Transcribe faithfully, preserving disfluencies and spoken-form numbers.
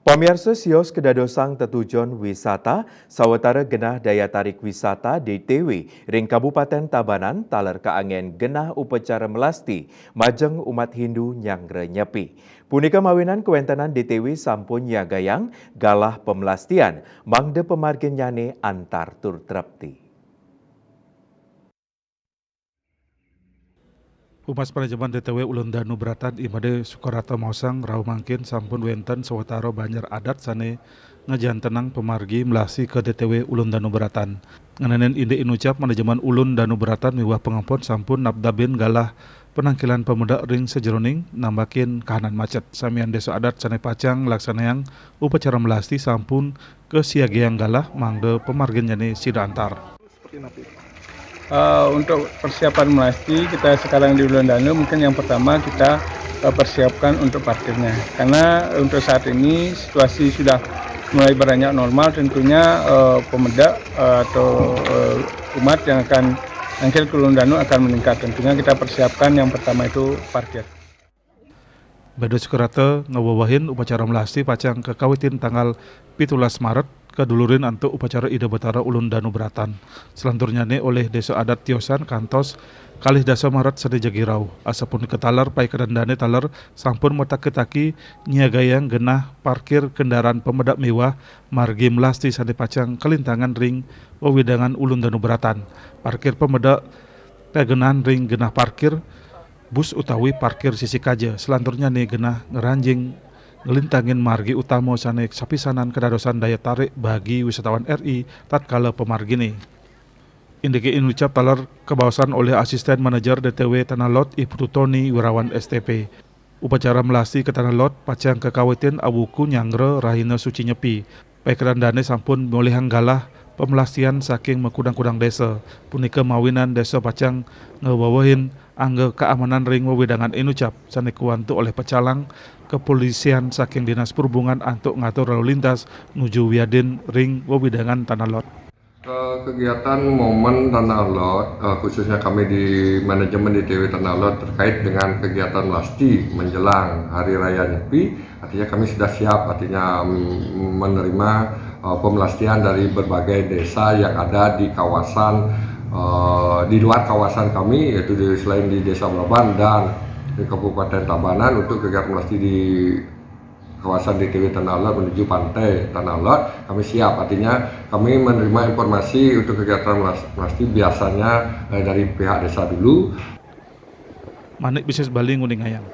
Pamiarsa, sios kadadosang tetujon wisata, sawatara genah daya tarik wisata D T W ring Kabupaten Tabanan taler kaanggén genah upacara melasti majeng umat Hindu nyanggra Nyepi. Punika mawinan kawéntenan D T W sampun nyagayang galah pamelastian mangda pamarginnyané antar tur trepti. Humas Manajemen D T W Ulun Danu Beratan, I Made Sukarata maosang, rauh mangkin sampun wénten sawatara banjar adat sané ngajantenang pamargi melasti ka D T W Ulun Danu Beratan. Ngenénin indik inucap, Manajemen Ulun Danu Beratan miwah pangempon sampun nabdabin galah panangkilan pamedek ring sajeroning nambakin kahanan macet. Samian désa adat sané pacang nglaksanayang upacara melasti sampun kasiagayang galah mangda pamarginnyané sida antar. Eh, untuk persiapan melasti, kita sekarang di Ulun Danu, mungkin yang pertama kita, eh, persiapkan untuk parkirnya. Karena untuk saat ini situasi sudah mulai beranjak normal, tentunya, eh, pamedek, eh, atau, eh, umat yang akan nangkil ke Ulun Danu akan meningkat. Tentunya kita persiapkan yang pertama itu parkir. Made Sukarata ngawewehin upacara melasti pacang kakawitin tanggal pitulas Maret, kadulurin antuk upacara Ida Batara Ulun Danu Beratan. Selanturnyané olih Désa Adat tiosan kantos kalih dasa Maret sané jagi rauh. Asapunika taler, paiketan dané taler sampun mataki-taki nyiagayang genah parkir kendaraan pamedek miwah margi melasti sané pacang kalintangan ring wewidangan Ulun Danu Beratan. Parkir pamedek kagenan ring genah parkir bus utawi parkir sisi kaja. Selanturnyané genah ngranjing nglintangin margi utama sané sapisanan kadadosang daya tarik bagi wisatawan R I tatkala pamarginé. Indiké inucap taler kabaosan olih Asisten Manajer D T W Tanah Lot, I Putu Tony Wirawan, S T P. Upacara melasti ka Tanah Lot pacang kakawitin awuku nyanggra rahina suci Nyepi. Paiketan dané sampun molihang galah pamelastian saking makudang-kudang désa. Punika mawinan désa pacang ngawewehin angga kaamanan ring wewidangan inucap sané kawantu olih pecalang kepolisian saking Dinas Perhubungan antuk ngatur lalu lintas nuju wiadin ring wewidangan Tanah Lot. Eh, kegiatan momen Tanah Lot, eh, khususnya kami di manajemen D T W Tanah Lot terkait dengan kegiatan melasti menjelang Hari Raya Nyepi, artinya kami sudah siap, artinya, mm, menerima, eh, pemelastian dari berbagai desa yang ada di kawasan, eh, di luar kawasan kami, yaitu di, selain di Desa Balaban dan di Kabupaten Tabanan untuk kegiatan melasti di kawasan D T W Tanah Lot menuju pantai Tanah Lot, kami siap. Artinya, kami menerima informasi untuk kegiatan melas-, melasti biasanya, eh, dari pihak desa dulu. Manik Bisnis Bali nguningayang,